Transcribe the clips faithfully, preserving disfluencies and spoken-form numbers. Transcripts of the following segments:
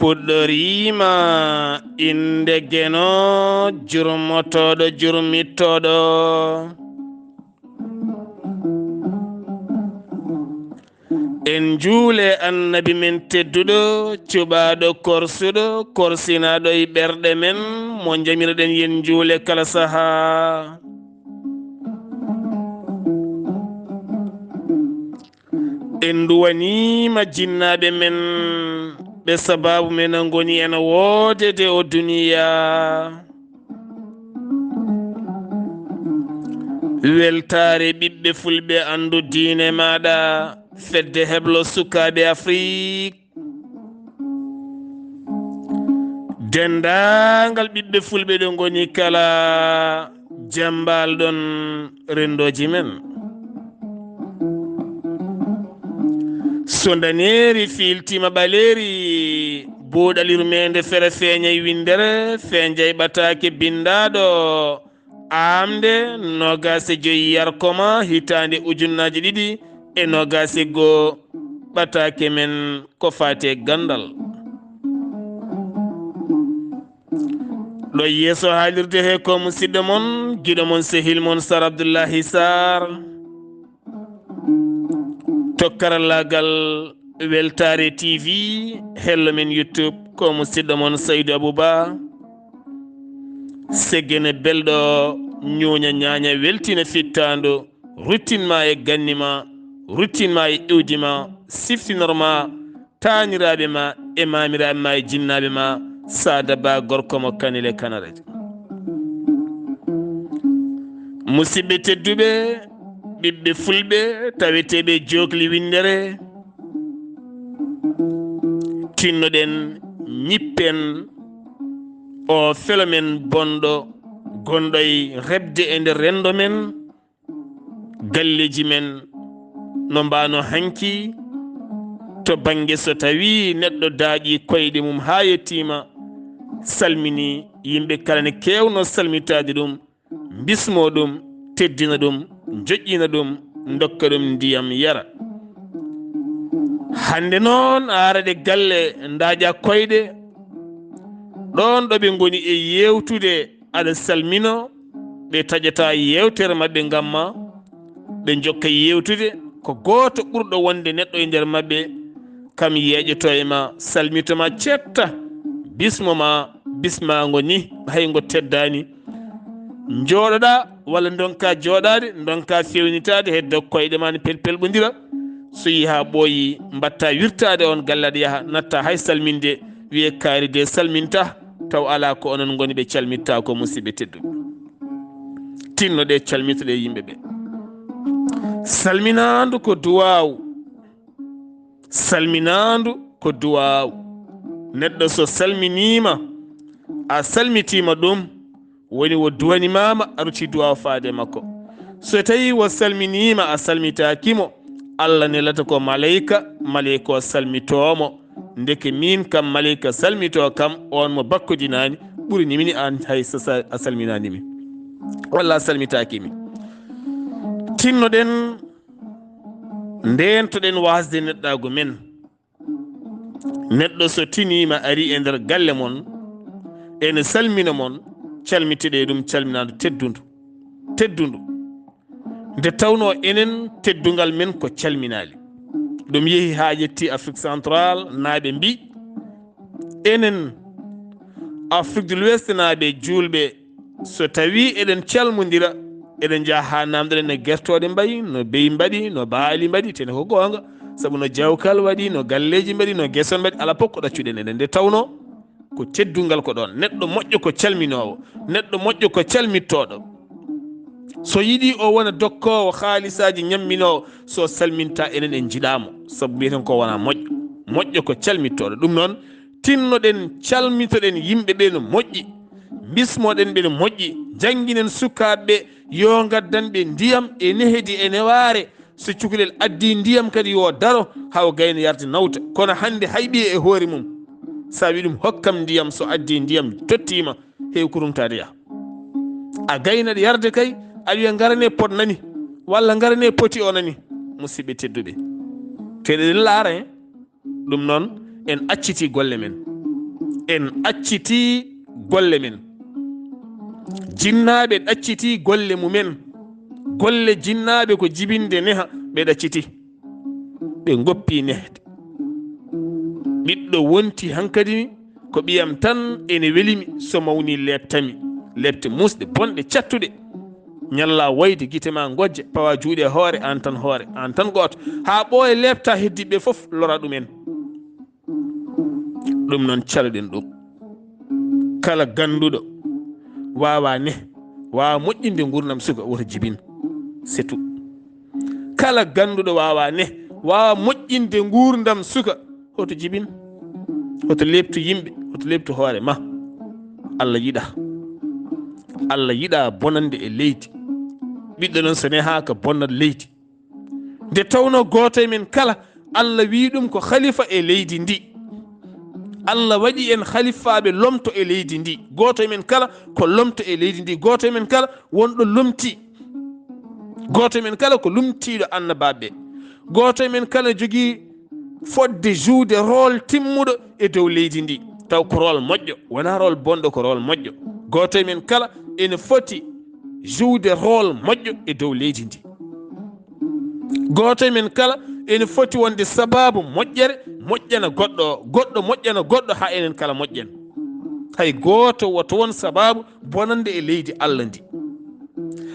Fuɗɗoriima innde Geno, jurmotooɗo, jurmittooɗo. En njuule Annabi men tedduɗo, cuɓaaɗo, korsuɗo, korsinaaɗo e ɓerɗe men, mo njamiroɗen yen njuule kala sahaa. En nduwaniima jinnaaɓe men, ɓe sabaabu men ngoni en woodede o duniya. Weltaare ɓiɓɓe fulɓe, anndu diine maaɗa, fedde heblo sukaaɓe Afrik. Denndaangal ɓiɓɓe fulɓe ɗo ngoni kala, jam mbaal ɗon renndooji men. So ndaneeri fiiltiima ɓaleeri, buuɗal yurmeende fere feeñay winndere, feeñay ɓataake binndaaɗo, aamde noogaas e joy yarkoma hitaande ujunnaaji ɗiɗi e noogaas e goo, ɓataake men ko faati e ganndal. Ɗo yeeso haalirde he ko musidɗo mon, giɗo mon, sehil mon, Sar Abdullahi Sar. To karallaagal Weltaare T V, hello men YouTube, ko musidɗo mon Saydu Abuba. Seggene belɗo, ñuuña ñaaña, weltina fittaandu, ruttin ma e ganni ma, ruttin ma e iwdi ma, siftinor ma, taaniraaɓe ma, e maamiraaɓe ma, e jinnaaɓe ma, Saada Ba gorko mo Kanel e Kanaraji. Musidɓe tedduɓe, ɓiɓɓe fulɓe, taweteeɓe jookli winndere, tinnoɗen ñippen o phénomène bonɗo gonɗo e reɓde e nder renndo men, galleeji men no mbaano hanki, to bannge so tawii neɗɗo daaƴii koyɗe mum haa yettiima, salminii yimɓe kala ne keewno salmitaade ɗum, mbismoo ɗum, teddina ɗum, njoƴƴina ɗum, ndokka ɗum ndiyam yara. Hannde noon, a arat e galle, ndaaƴaa koyɗe, ɗoon ɗo ɓe ngoni e yeewtude, aɗa salminoo, ɓe taƴataa yeewtere maɓɓe ngam ma, ɓe njokka yeewtude. Ko gooto ɓurɗo wonde neɗɗo e nder maɓɓe, kam yeeƴoto e ma, salmito ma, cetta, bismo ma, bismaango ni, hay ngo teddaani. Njooɗoɗaa walla ndonkaa jooɗaade, ndonkaa feewnitaade, heddo koyɗe ma ne pelpelɓondira. So yii haa ɓooyi, mbaɗtaa wirtaade oon galle, aɗa yaha, natta hay salminde, wiyee kaari de salminta, taw alaa ko onon ngoni ɓe calmitta ko, musidɓe tedduɓe. Tinnoɗee, calmitoɗee yimɓe ɓe. Salminaandu ko duwaaw. Salminaandu ko duwaaw. Neɗɗo so salminiima, a salmitiima ɗum, woni o duwanimaama, a rutti duwaaw faade makko. So tawii o salminiima, a salmitaaki mo, Allah nelata ko maleyka, maleyka o salmitoo mo. Ndeke miin kam, maleyka salmitoo kam, oon mo bakkodinaani, ɓuri ni mini aan hay so sa-, a salminaani mi. Walla a salmitaaki mi. Tinnoɗen, ndeentoɗen waasde neɗɗaagu men. Neɗɗo so tiniima, ari e nder galle mon, ene salmina mon, calmitoɗee ɗum calminaandu teddundu, teddundu. Nde tawnoo enen teddungal men ko calminaali. Ɗum yehi haa yetti Afrique Central, naaɓe mbi, enen Afrique de l'Ouest naaɓe juulɓe, so tawii eɗen calmondira, eɗen njaha haa naamndoɗen no gertooɗe mbayi, no beyi mbaɗi, no baali mbaɗi, tene ko goonga. Sabu no jawkal waɗi, no galleeji mbaɗi, no geson mbaɗi, alaa fof ko ɗaccuɗen enen. Nde tawnoo ko teddungal ko ɗoon. Neɗɗo moƴƴo ko calminoowo, neɗɗo moƴƴo ko calmittooɗo. So yiɗi o wona dokkoowo haalisaaji, ñamminoowo, so salminta enen en njiɗaa mo. Sabu mbiyeten ko wona moƴƴo. Moƴƴo ko calmittooɗo. Ɗum noon, tinnoɗen, calmitoɗen yimɓe ɓe no moƴƴi. Mbismoɗen ɓe no moƴƴi. Njannginen sukaaɓe ɓe yo ngaddan ɓe ndiyam e nehedi e newaare. So cukalel addii ndiyam kadi yo daro haa o gayna yarde nawta. Kono hannde hay ɓiye e hoore mum, so a wii ɗum hokkam ndiyam, so addii ndiyam tottiima, heewi kurumtaade yaha. A gayna yarde kay, aɗa wiya ngaranee pot nani, walla ngaranee poti o nani. Musidɓe tedduɓe, keɗoɗen laara en. Ɗum noon, en accitii golle men. En acciti golle men. Jinnaaɓe ɗacciti golle mumen. Golle jinnaaɓe ko jibinde neha, ɓe ɗacciti. Ɓe ngoppi nehde. Ɓiɗɗo wonti hankadi ko ɓiyam tan, ene welimi, so mawni leeptami. Leepte muusɗe, bonɗe, cattuɗe. Ñalla wayde, gite ma ngojja, pawa juuɗe e hoore, aan tan hoore, aan tan gooto. Haa ɓooya, leepta heddiiɓe fof, lora ɗumen. Ɗum noon caloɗen ɗum. Kala gannduɗo waawa ne, waawa moƴƴinde nguurndam suka, woto jibin. C'est tout. Kala gannduɗo waawa ne, waawa moƴƴinde nguurndam suka, hoto jibin. Hoto leeptu yimɓe, hoto leeptu hoore ma. Allah yiɗa. Allah yiɗa bonande e leydi. Ɓiɗɗo noon so nehaaka bonnat leydi. Nde tawnoo gooto e men kala, Allah wii ɗum ko khalifa e leydi ndi. Allah waɗi en khalifaaɓe lomto e leydi ndi. Gooto e men kala ko lomto e leydi ndi. Gooto e men kala wonɗo lomti. Gooto e men kala ko lumtiiɗo annabaaɓe ɓe. Gooto e men kala jogii fodde jouer rôle timmuɗo e dow leydi ndi. Taw ko rôle moƴƴo, wonaa rôle bonɗo, ko rôle moƴƴo. Gooto e men kala ene foti jouer rôle moƴƴo e dow leydi ndi. Gooto e men kala ene foti wonde sabaabu moƴƴere, moƴƴana goɗɗo o, goɗɗo moƴƴana goɗɗo, haa enen kala moƴƴen. Hay gooto woto won sabaabu bonande e leydi Allah ndi.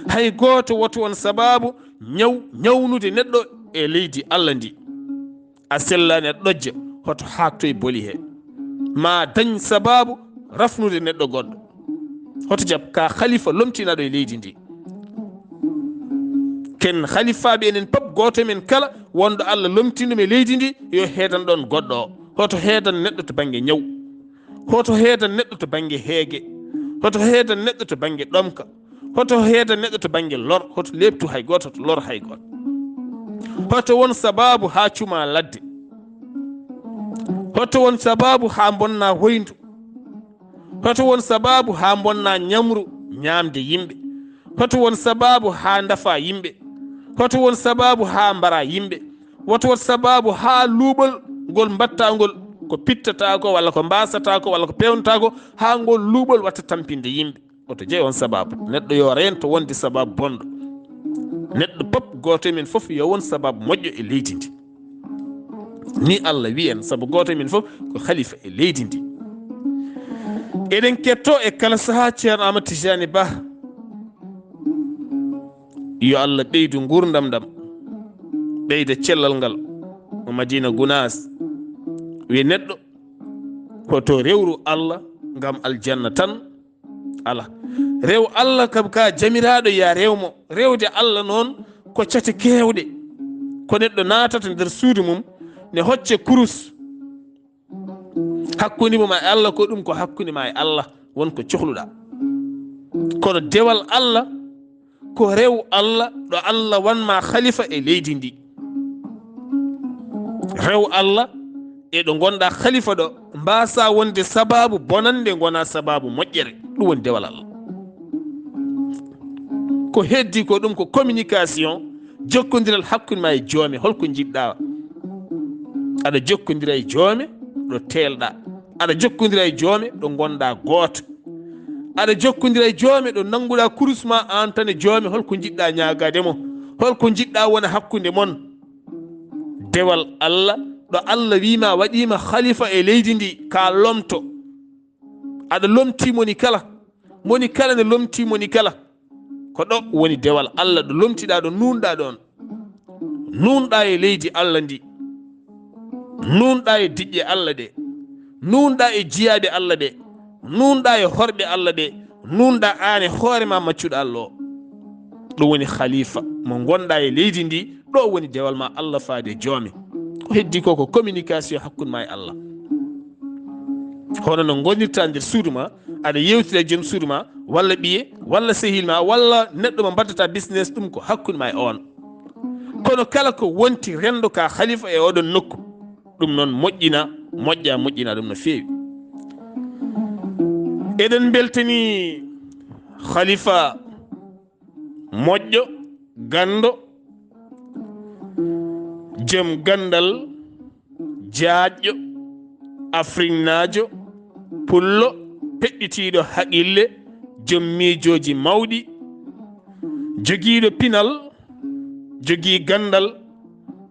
Hay gooto woto won sabaabu ñaw, ñawnude neɗɗo e leydi Allah ndi. A sellaani, aɗa ɗojja, hoto haaktoy boli he. Ma dañ sabaabu rafnude neɗɗo goɗɗo. Hoto jaɓ ka khalifa lomtinaaɗo e leydi ndi. Ken khalifaaɓe enen pop, gooto e men kala wonɗo Allah lomtini ɗum e leydi ndi, yo heedan ɗoon goɗɗo o. Hoto heedan neɗɗo to bannge ñaw. Hoto heedan neɗɗo to bannge heege. Hoto heedan neɗɗo to bannge ɗomka. Hoto heedan neɗɗo to bannge lor. Hoto leeptu hay gooto, hoto lor hay gooto. Hoto won sabaabu haa cuma ladde. Hoto won sabaabu haa mbonna hoyndu. Hoto won sabaabu haa mbonna ñamru ñaamde yimɓe. Hoto won sabaabu haa ndafa yimɓe. Hoto won sabaabu haa mbara yimɓe. Woto won sabaabu haa luuɓol ngol mbaɗtaa ngol, ko pittataa ko, walla ko mbaasataa ko, walla ko peewnataa ko, haa ngol luuɓol watta tampinde yimɓe. Woto jeyi on sabaabu. Neɗɗo yo reento wonde sabaabu bonɗo. Neɗɗo pop, gooto e men fof, yo won sabaabu moƴƴo e leydi ndi. Ni Allah wi'i en, sabu gooto e men fof ko khalifa e leydi ndi. Eɗen ketto e kala sahaa Ceerno Amadou Tidiane Ba. Yo Allah ɓeydu nguurndam ɗam, ɓeyda cellal ngal. Mo Madina Gunaas wi neɗɗo, hoto rewru Allah ngam aljanna tan. Ala. Rew Allah kam ka jamiraaɗo, ya rew mo. Rewde Allah noon ko cate keewɗe. Ko neɗɗo naatata nder suudu mum, ne hocce kurus. Hakkunde mum e Allah, ko ɗum ko hakkunde ma e Allah, won ko cohluɗa. Kono dewal Allah, ko rew Allah, ɗo Allah wanma khalifa e leydi ndi. Rew Allah e ɗo ngonɗa khalifa ɗo, mbasa wonde sababu bonande, ngona sababu moƴƴere. Ɗum woni dewal Allah. Ko heddi ko, ɗum ko communication, jokkondiral hakkunde ma e joome. Holko njiɗɗa? Aɗa jokkondira e joome ɗo teelɗa. Aɗa jokkondira e joome ɗo ngonɗa gooto. Aɗa jokkondira e joome ɗo nannguɗa kurus ma, aan tan e joome. Holko njiɗɗa ñaagade mo? Holko njiɗɗa wona hakkunde mon? Dewal Allah, ɗo Allah wiima waɗiima khalifa e leydi ndi, ka lomto. Aɗa lomti moni kala. Moni kala ne lomti moni kala. Ko ɗo woni dewal Allah, ɗo lomtiɗa, ɗo nunɗa ɗon. Nunɗa e leydi Allah ndi. Nunɗa e diƴƴe Allah ɗe. Nunɗa e jiyaaɓe Allah ɓe. Nunɗa e horɓe Allah ɓe. Nunɗa aan e hoore ma maccuɗo Allah o. Ɗum woni khalifa mo ngonɗa e leydi ndi. Ɗo woni dewal ma Allah faade e joome. Ko heddi ko, ko communication hakkunde ma e Allah. Hono no ngonirta nder suudu ma, aɗa yewtira e joom suudu ma, walla ɓiye, walla sehil ma, walla neɗɗo mo mbaddata business, ɗum ko hakkunde ma e on. Kono kala ko wonti renndo ka khalifa e oɗon nokku, ɗum noon moƴƴina, moƴƴa, moƴƴina ɗum no feewi. Eɗen mbeltani khalifa moƴƴo, ganndo, joom ganndal, jaajɗo, afriknaajo, pullo, peɗɗitiiɗo haqille, joom miijooji mawɗi, jogiiɗo pinal, jogii ganndal,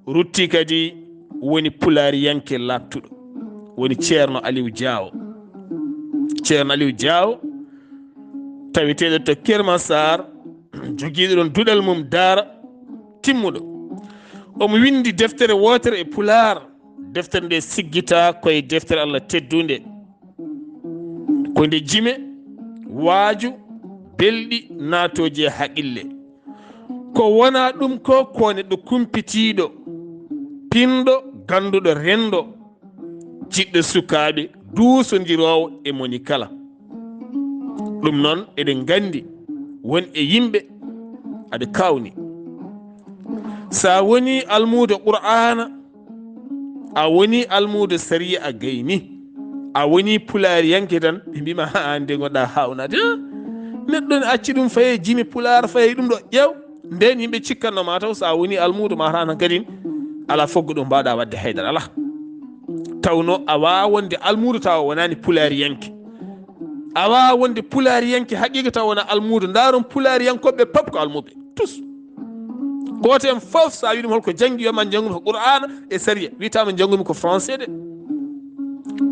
rutti kadi woni pulaariyanke laaɓtuɗo, woni Ceerno Aliw Jaawo. Ceerno Aliw Jaawo, taweteeɗo to Kër Massar, jogiiɗo ɗon duɗal mum daara timmuɗo. Omo winndi deftere wootere e pulaar. Deftere nde siggitaa ko e deftere Allah teddunde. Ko nde jime, waaju, belɗi, naatooji e haqille. Ko wonaa ɗum ko, ko neɗɗo kumpitiiɗo, pinɗo, gannduɗo renndo, jiɗɗo sukaaɓe, duusondiroowo e moni kala. Ɗum noon, eɗen nganndi won e yimɓe aɓe kawni. So a woni almuudo Qur'aana, a woni almuudo sariya, a gayni, a woni pulaariyanke tan, ɓe mbima, "Ha, aan de ngonɗa haawnaade. Ha? Neɗɗo ne acci ɗum faye jimi pulaar, faye ɗum ɗo, ƴeew." Nden yimɓe cikkanno ma taw so a woni almuudo ma tan kadi ala foggo ɗum mbaɗa wadde haydara, ala. Tawno a waawa wonde almuudo tawa wonaani pulaariyanke. A waawa wonde pulaariyanke haqiiqa tawa wona almuudo. Ndaaron pulaariyankooɓe pop ko almuuɓe. Tous. Gooto en fof, so a wii ɗum holko janngi, wiyatma njanngumi ko Qur'aana e sariya. Wiyataama njanngumi ko français de.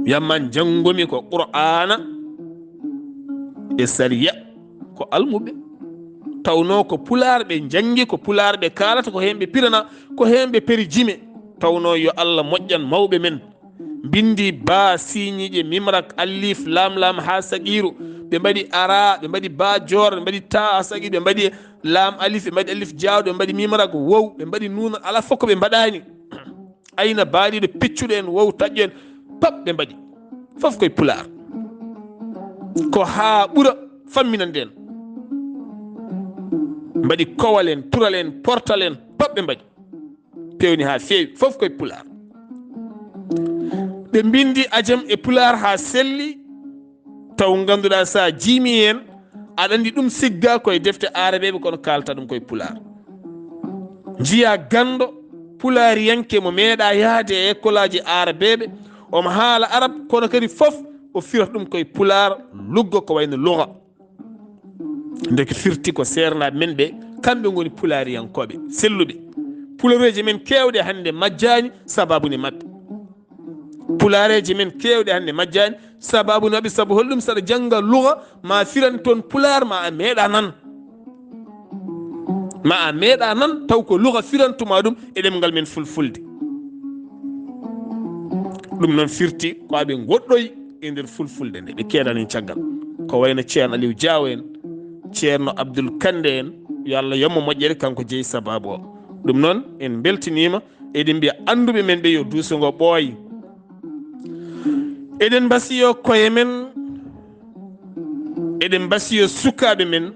Wiyatma njanngumi ko Qur'aana e sariya. Ko almuɓe. Tawnoo ko pulaar ɓe njanngi, ko pulaar ɓe kaalata, ko heen ɓe pirana, ko heen ɓe peri jime. Tawnoo yo Allah moƴƴan mawɓe men. Mbinndi baa, siiñiiɗe, mimrak, alif, laam, laam haa saqiiru. Ɓe mbaɗi araa, ɓe mbaɗi baa joor, ɓe mbaɗi taa haa saqiiru, ɓe mbaɗi laam alif, ɓe mbaɗi alif jaawɗo, ɓe mbaɗi mimrak, wow, ɓe mbaɗi nuun, alaa fof ko ɓe mbaɗaani. Ayna baaɗiiɗo, piccuɗo en, wow, taƴƴo en, pap ɓe mbaɗi. Fof koye pulaar. Ko haa ɓura famminande en. Mbaɗi kowal en, tural en, portal en, pap ɓe mbaɗi. Pewni haa feewi, fof koye pulaar. Ɓe mbinndi ajam e pulaar haa selli, taw ngannduɗaa so a jiimi heen, aɗa anndi ɗum sigga koye defte aarabeeɓe, kono kaalta ɗum koye pulaar. Njiya ganndo pulaariyanke mo meeɗa yahde e ekolaaji aarabeeɓe, omo haala arab, kono kadi fof o firata ɗum koye pulaar, lugga ko wayno luga. Ndeke firti ko seernaaɓe men ɓe, kamɓe ngoni pulaariyankooɓe selluɓe. Pulareeji men keewɗe hannde majjaani sababu ne maɓɓe. Pulaareeji men keewɗe hannde majjaani sababu ne maɓɓe. Sabu holɗum? Saɗa jannga luga, ma firan toon pulaar, ma a meeɗa nan. Ma a meeɗa nan, taw ko luga firantuma ɗum e ɗemngal men fulfulde. Ɗum noon firti ko aɓe ngoɗɗoy e nder fulfulde nde, ɓe keedani caggal. Ko wayno Ceerno Aliou Diaw en, Ceerno Abdoul Kande en, yo Allah yommo moƴƴere, kanko jeyi sababu o. Ɗum noon, en mbeltiniima, eɗen mbiya annduɓe men ɓe yo duuso ngo ɓooy. Eɗen mbasiyo koye men, eɗen mbasiyo sukaaɓe men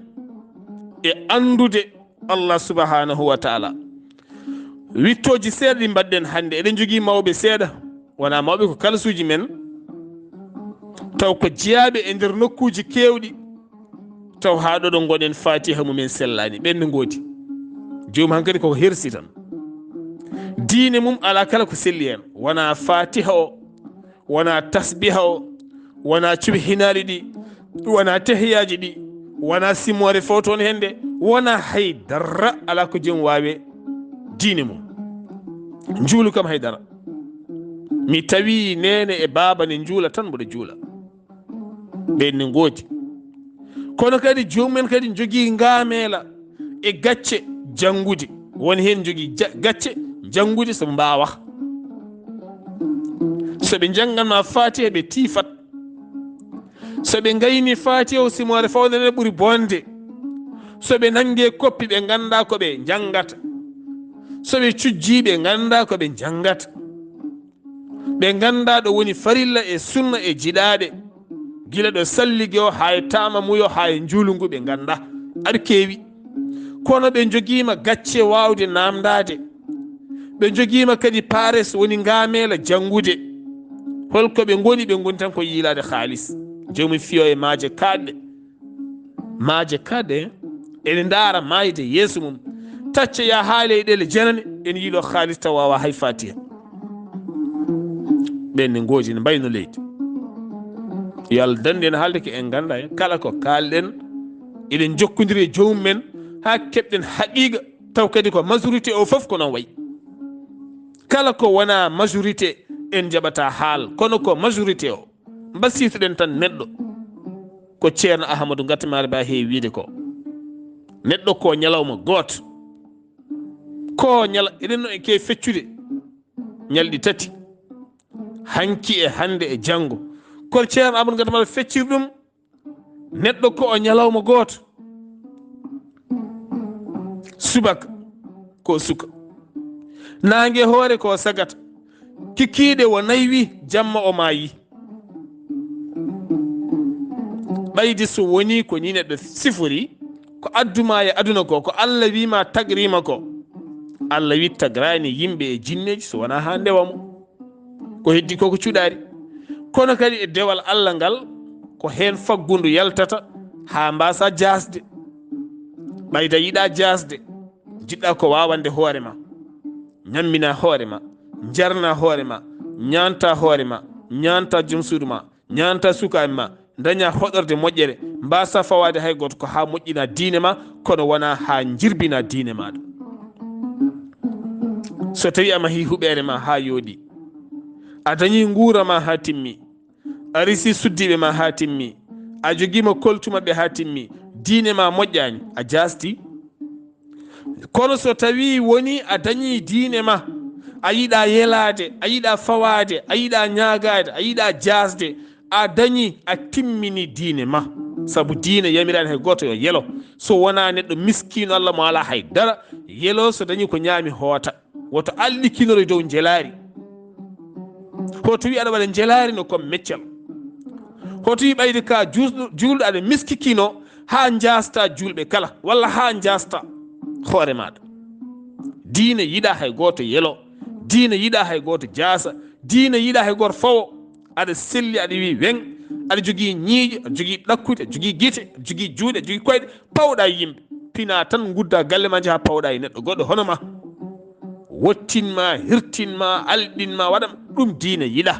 e anndude Allah subhanahu wa taala. Wittooji seeɗa ɗi mbaɗɗen hannde, eɗen njogii mawɓe seeɗa, wonaa mawɓe ko kalasuuji men, taw ko jeyaaɓe e nder nokkuuji keewɗi, taw haa ɗo ɗo ngoɗen Fatiha mumen sellaani, ɓen ne ngoodi. Joomum hankadi koko hersi tan. Diine mum alaa kala ko selli heen, wonaa Fatiha o, wonaa tasbiha o, wonaa subhinaali ɗi, wonaa tahiyaaji ɗi, wonaa simoore fof toon hende, wonaa hay dara, alaa ko joom waawe diine mum. Njuulu kam hay dara. Mi tawi neene e baaba ne njuula tan, mboɗo juula. Ɓen ne ngoodi. Kono kadi joomum en kadi njogii ngaameela e gacce janngude. Won heen njogii ja-, gacce janngude so ɓe mbaawaa. So ɓe njanngan ma Fatiha, ɓe tiifat. So ɓe ngayni Fatiha o, simoore fawde nde ɓuri bonde. So ɓe nannge koppi, ɓe ngannda ko ɓe njanngata. So ɓe cujji, ɓe ngannda ko ɓe njanngata. Ɓe ngannda ɗo woni farilla e sunna e jiɗaaɗe. Gila ɗo salligi o, haa e taamamuyo, haa e njuulu ngu, ɓe ngannda. Aɗa keewi. Kono ɓe njogiima gacce waawde naamndaade. Ɓe njogiima kadi pares, woni ngaameela janngude. Holko ɓe ngoni? Ɓe ngoni tan ko yiilaade haalis. Joomum fiyo e maaje kaaɗɗe. Maaje kaaɗɗe, ene ndaara maayde yeeso mum. Tacca ya haale e ɗele jenane, ene yiilo haalis taw waawaa hay Fatiha. Ɓen ne ngoodi, ne mbayno leydi. Yo Allah dandu en haalde ko en nganndaa heen. Kala ko kaalɗen, eɗen njokkondiri e joomum men haa keɓɗen haqiiqa, taw kadi ko majorité o fof ko noon wayi. Kala ko wonaa majorité, en njaɓataa haal, kono ko majorité o, mbasiytoɗen tan neɗɗo. Ko Ceerno Ahamadu Ngatte Maari Ba heewi wiyde ko, neɗɗo ko ñalawma gooto. Ko ñala-, eɗen no e ke feccude ñalɗi tati, hanki e hannde e janngo. Kono Ceerno Amadou Ngatte Maari fecciri ɗum, neɗɗo ko o ñalawma gooto. Subaka ko suka, naange hoore ko sagata, kikiiɗe wo naywi, jamma o maayi. Ɓayde so woni ko ni neɗɗo sifori, ko adduma e aduna ko, ko Allah wi ma tagrima ko, Allah wi tagrani yimɓe e jinneji so wona ha ndewa mo. Ko heddi ko ko cuɗari. Kono kadi e dewal Allah ngal, ko hen faggudu yaltata ha mbasa jasde. Ɓayda yiɗa jasde, jiɗɗa ko wawande hoore ma, ñammina hoore ma, jarna hoore ma, ñanta hoore ma, ñanta joom suudu ma, ñanta sukaaɓe ma, daña hoɗorde moƴƴere, mbasa fawaade hay gooto ko haa moƴƴina diine ma, kono wona haa njirbina diine maaɗa. So tawi a mahi huɓeere ma haa yooɗi, a dañi nguura ma haa timmi, a risi suddiiɓe ma haa timmi, a jogiima koltu maɓɓe haa timmi, diine ma moƴƴaani, a jaasti. Kono so tawi woni a dañi diine ma, a yiɗa yelaade, a yiɗa fawaade, a yiɗa ñaagaade, a yiɗa jaasde, a dañi, a timmini diine ma. Sabu diine yamiraani hay gooto yo yelo. So wonaa neɗɗo miskiino Allah mo alaa hay dara, yelo so dañi ko ñaami hoota. Woto alɗikinoro e dow njelaari. Hoto wi aɗa waɗa njelaari no comme meccal. Hoto wi ɓayde ka juulɗo, juulɗo aɗa miskikino haa njaasta juulɓe kala, walla haa njaasta hoore maaɗa. Diine yiɗa hay gooto yelo. Diine yiɗa hay gooto jaasa. Diine yiɗa hay gooto fawo. Aɗa selli, aɗa wi weŋ, aɗa jogii ñiiƴe, aɗa jogii ɗakkude, aɗa jogii gite, aɗa jogii juuɗe, aɗa jogii koyɗe, pawɗa yimɓe. Pina tan, ngudda galle ma, njaha pawɗa e neɗɗo goɗɗo hono ma. Wottin ma, hirtin ma, alɗin ma, waɗa ɗum diine yiɗa.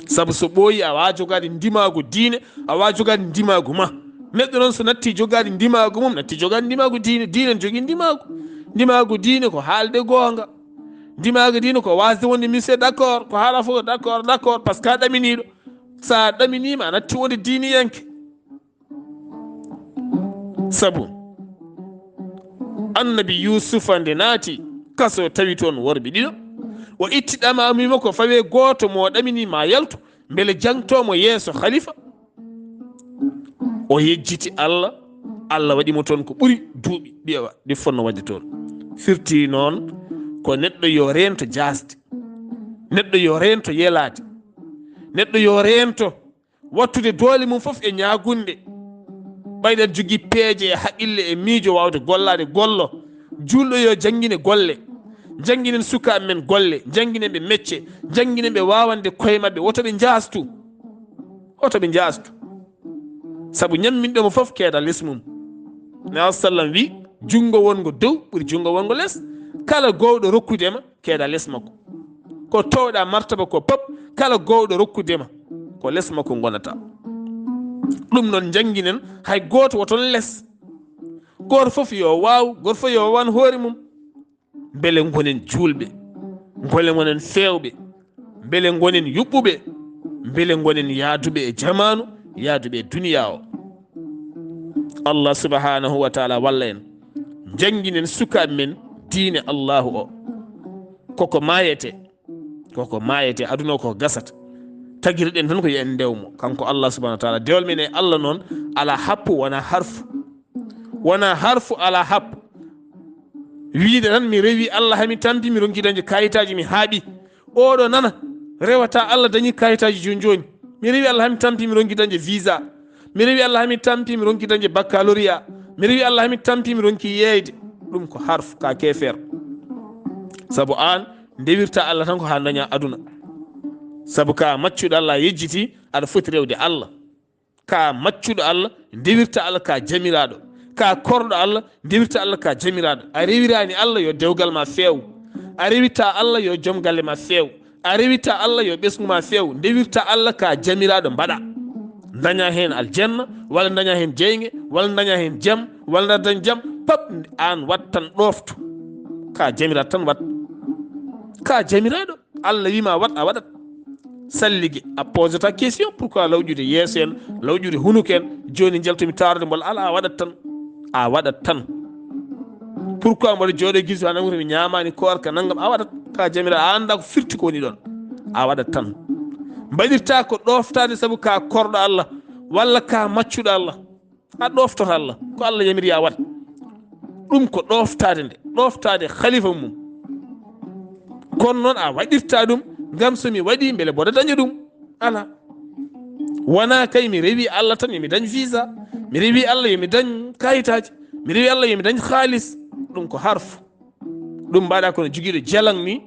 Sabu so ɓooyi, a waawa jogaade ndimaagu diine, a waawa jogaade ndimaagu ma. Neɗɗo noon so natti jogaade ndimaagu mum, natti jogaade ndimaagu diine, diine ne jogii ndimaagu. Ndimaagu diine ko haalde goonga. Ndimaagu diine ko waasde wonde monsieur d'accord, ko haala fof d'accord, d'accord, parce que a ɗaminiiɗo. So a ɗaminiima, a natti wonde diiniyanke. Sabu Annabi Yuusufa nde naati kaso, tawi toon worɓe ɗiɗo. O itti ɗamaamuyma ko fawe gooto mo ɗamini ma yaltu, mbele jangto mo yeeso khalifa. O yejjiti Allah, Allah waɗi mo toon ko ɓuri duuɓi ɗi o, ɗi fonno waɗde toon. Firti noon ko neɗɗo yo reento jaasde, neɗɗo yo reento yelaade, neɗɗo yo reento wattude doole mum fof e ñaagunde. Ɓayde aɗa jogii peeje e haqqille e miijo waawde gollaade, gollo. Juulɗo yo janngine golle. Njannginen sukaaɓe men golle, njannginen ɓe mecce, njannginen ɓe waawande koye maɓɓe. Woto ɓe njaastu. Woto ɓe njaastu. Sabu ñamminɗo mo fof keeda les mum. Nabi sallam wi, junngo wonngo dow ɓuri junngo wonngo les. Kala gowɗo rokkude ma, keeda les makko. Ko towɗa martaba ko pop, kala gowɗo rokkude ma, ko les makko ngonata. Ɗum noon njannginen, hay gooto woton les. Gooto fof yo waaw, gooto fof yo wawan hoore mum. Mbele ngonen juulɓe, mbele ngonen feewɓe, mbele ngonen yuɓɓuɓe, mbele ngonen yaaduɓe e jamaanu, yaaduɓe e duniyaa o. Allah subhanahu wa taala walla en. Njannginen sukaaɓe men diine Allahu o. Koko maayete, koko maayete, aduna o koko gasata. Tagirɗen tan ko yo en ndewmo. Kanko Allah subhanahu wa taala. Dewal men e Allah noon, alaa happu, wonaa harfu. Wonaa harfu, alaa happu. Wiide tan, mi rewi Allah, hami tampi, mi ronki dañde kayitaaji, mi haaɓi. Oɗo nana, rewata Allah, dañi kayitaaji jooni jooni. Mi rewi Allah, hami tampi, mi ronki dañde visa. Mi rewi Allah, hami tampi, mi ronki dañde baccalauréat. Mi rewi Allah, hami tampi, mi ronki yeeyde. Ɗum ko harfu, ka keefeer. Sabu aan ndewirta Allah tan ko haa daña aduna. Sabu ka maccuɗo Allah, a yejjiti, aɗa foti rewde Allah. Ka maccuɗo Allah, ndewirta Allah ka jamiraaɗo. Ka korɗo Allah, ndewirta Allah ka jamiraaɗo. A rewiraani Allah, yo dewgal ma feew. A rewita Allah, yo joom galle ma feew. A rewita Allah, yo ɓesngu ma feew. Ndewirta Allah ka jamiraɗo mbaɗa. Daña hen aljanna, walla daña hen jeyge, walla daña hen jam, walla dañ jam. Pap, an wat tan ɗofto. Ka jamiraɗo tan wat. Ka jamiraɗo. Allah wima wat, a waɗat. Sallige, a posata question, pourquoi lawƴude yeeso en, lawƴude hunuko en? Joni jaltumi taarde mbo, ala, a waɗat tan. A waɗat tan. Pourquoi mboɗo jooɗo gilsi ha nangude mi ñaamaani koorka nanngam? A waɗat. Ka jamira, a annda ko firti ko woni ɗon. A waɗat tan. Mbaɗirta ko ɗoftade sabu ka korɗo Allah, walla ka maccuɗo Allah. A ɗoftoto Allah. Ko Allah yamiri a waɗa. Ɗum ko ɗoftade nde. Ɗoftade khalifa mum. Kono noon a waɗirta ɗum ngam so mi waɗi mbele mboɗo daña ɗum. Ala. Wona kay mi rewi Allah tan yo mi dañ visa. Mi rewi Allah yo mi dañ kayitaji. Mi rewi Allah yo mi dañ khalis. Ɗum ko harfu. Ɗum mbaɗa kono jogiiɗo jalang ni.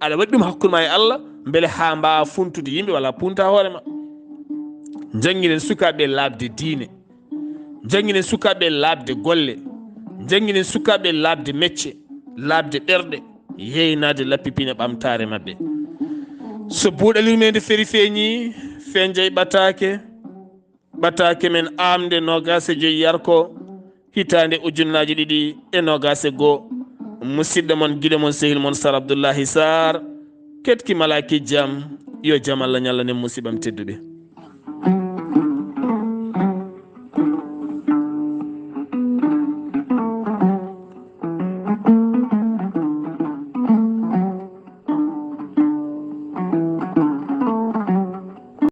Aɗa waɗi ɗum hakkunde ma e Allah. Mbele ha mbawa funtude yimɓe walla punta hoore ma. Jannginen sukaaɓe laaɓde diine. Jannginen sukaaɓe laaɓde golle. Jannginen sukaaɓe laaɓde mecce, laaɓde ɓerɗe, yeynaade lappi pine ɓamtaare maɓɓe. So buuɗal yurmeende feri feeñi, fenjay ɓataake, ɓataake men aamde noogaas e joy yarko, hitaande ujunnaaji ɗiɗi e noogaas e goo. Musidɗo mon, giɗo mon, sehil mon, Sar Abdullahi Sar, ketki malaaki jam, yo jam Allah ñalla nen musiɓam tedduɓe.